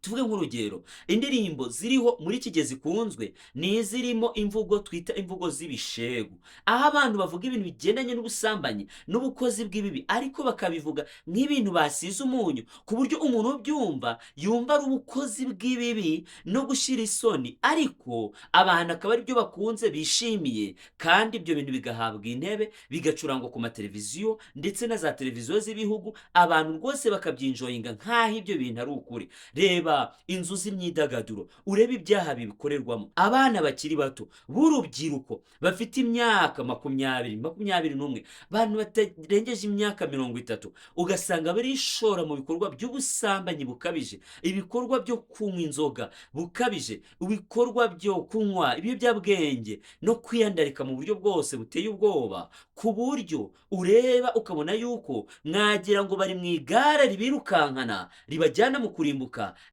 Tuvuge nk'urugero, indirimbo ziriho muri iki gihe zikunzwe ni izirimo imvugo twita imvugo z'ibishegu, aho abantu bavuga ibintu bigendanye n'ubusambanyi n'ubukozi bw'ibibi, ariko bakabivuga nk'ibintu basize umunyu, ku buryo umuntu ubyumva yumva ari ubukozi bw'ibibi no gushyira isoni, ariko abantu akaba aribyo bakunze, bishimiye. Kandi ibyo bintu bigahabwa intebe, bigacurangwa ku mateleviziyo ndetse na za televiziyo z'ibihugu, abantu rwose bakabyinjoyinga nk'aho ibyo bintu ari ukuri. Reba inzu z'imyidagaduro, urebe ibyaha bibikorerwamo. Abana bakiri bato b'urubyiruko bafite imyaka 20, 21, abantu batarengeje imyaka 30, ugasanga barishora mu bikorwa by'ubusambanyi bukabije, ibikorwa byo kunywa inzoga bukabije, ibikorwa byo kunywa ibiyobyabwenge no kwiyandarika mu buryo bwose buteye ubwoba, ku buryo ureba ukabona yuko mwagira ngo bari mu igare ribirukankana ribajyana mu kurimbuka.